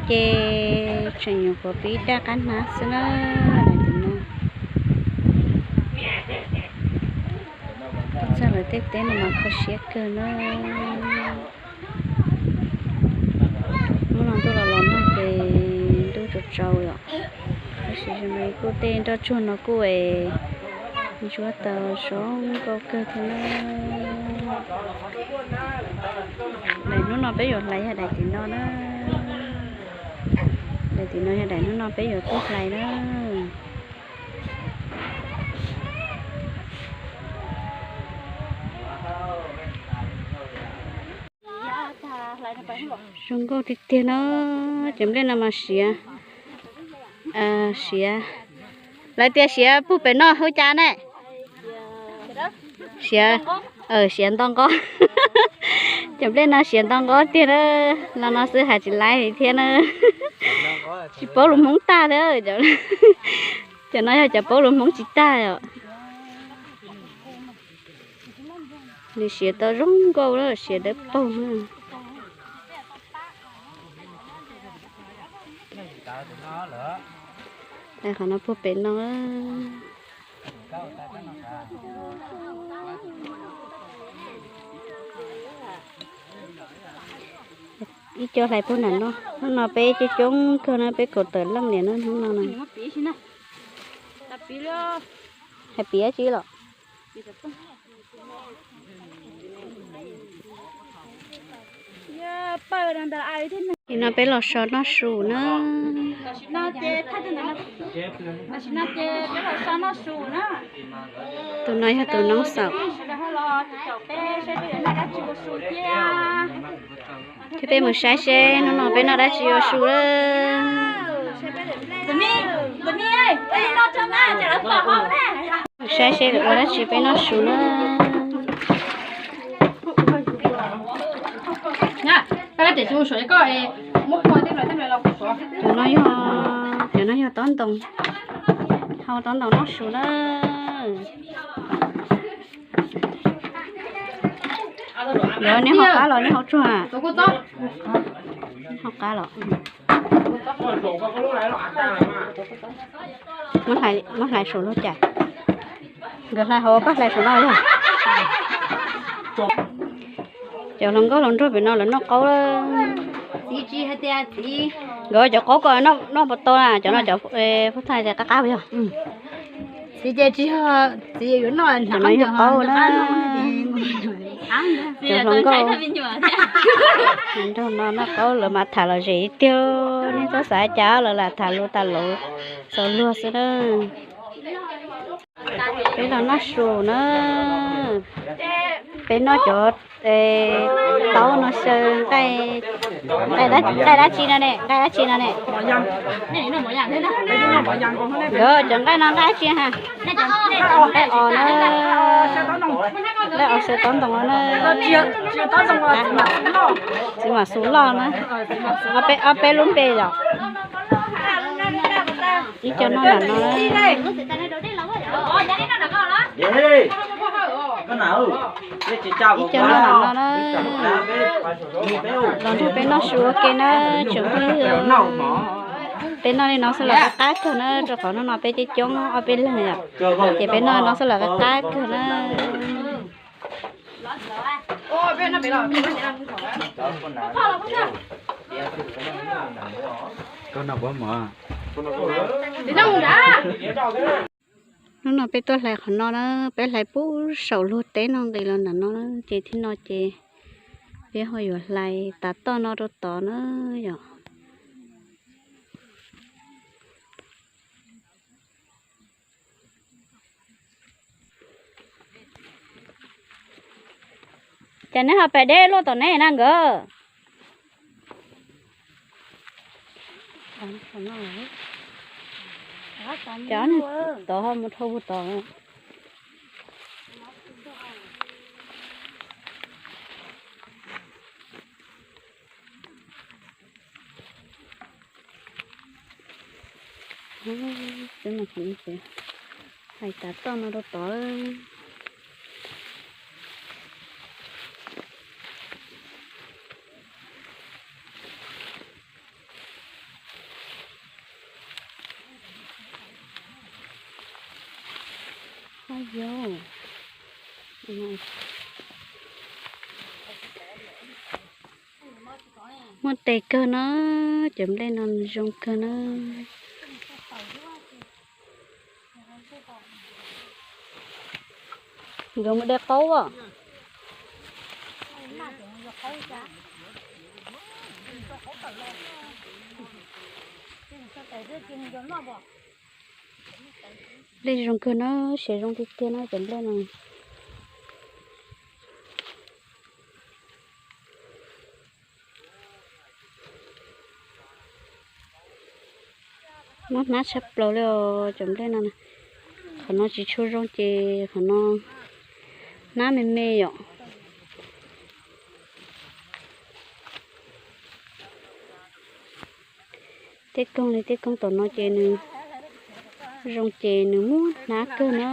ces tseem nyuam qhuav pib daj qab hnab xwb na. Daim tim no, txog lawv tej teb no mas kho siab kawg na. Hnub no ntuj los los nag ces ntuj tsaus tsaus yom. Tab sis kuj tej nroj tsuag no kuj es ntsuab tau zoo nkauj kawg thiab na. Daim hnub no peb yuav hlais yog daim tim no na. Daim tim no yog daim hnub no peb yuav tuaj hlais na. Zoo nkauj tiag tiag no. Cov nplej no mas siav, siav, lawv tias siav puag pem no hu cas ne? Siav, siav nto nqo. Cov nplej no siav nto nqo tiag na. Los no xwb hais tsis laib thiab na. Tsis paub lus Hmoob tag thiab. Cov no yog cov paub lus Hmoob tsis tag os. Nws siav tau zoo nkauj lawm, siav dawb paug na. Qhov no puag pem no. Ib co hlais puag nram no. Hnub no peb coob coob kawg na, peb kaum tawm leej niam na hnub no na. Hais piav tsi los? Nim no peb los so noj su na. Tus no yog tus noob xaum. Ces peb mus saib seb hnub no peb noj dab tsi ua su lawm. Saib seb ua dab tsi peb noj su na. Cov no yog, cov no yog tob ntoo, hau tob ntoo noj su na. Lawv nej hau qab los nej hau tsuag? Hau qab los. Muab hlais saum luag cas? Nkawd hlais hauv, koj hlais saum no yog. Cov hluas nkauj hluas nraug pem no lawv noj qaub lawm. Nkawd cov qaub ko noj puas tau na? Cov no cov pub thaj qab qab yog. Txiv ces tsis yog, txiv yuav noj, cov no yog qaub na. Cov hluas nkauj nraug no noj qaub lawv mas tham lom zem ib tiag, nej txhob xav cas lawv lam tham lus tas lus txaus luag xwb na. Peb los noj su na. Peb noj cov taub no xyaw nqaij, nqaij dab tsi no ne, nqaij dab tsi no ne? Nkawd cov nqaij no nqaij dab tsi ha? Nqaij os na, nqaij os xyaw taub ntoo no na. Txiv mam xu loj na. Ob peb lub npe yom. Ib co noj nram no. Ib co noj nram no na. Los nrog peb noj su ua ke na tsoom phooj ywg. Peb noj li no xwb los qab qab kawg na, rau qhov hnub no peb coob coob ob peb leeg yom. Ces peb noj li no xwb los qab qab kawg na. Hnub no peb tuaj hlais qhov no na, peb hlais puag saum luag teb no nqis los nram no na, ces thaum no ces peb ho yuav hlais tav toj no rau tod na yom. Cas neb ho pem deb luaj tom neb na nkawd? Cov tod ho mus dhau puag tod. Hais tav toj no rau tod. Muaj tes kawg na, cov nplej no zoo kawg na. Nkawd mus de qaub os. Nplej zoo kawg na, siav zoo tiag tiag na cov nplej no. Muab hnab tshaj plaws li os cov nplej no. Qhov no tsis tshua zoo ces qhov no hnab me me yom. Tej koog li tej koog tom no ces nws zoo ces nws muab hnab kawg na.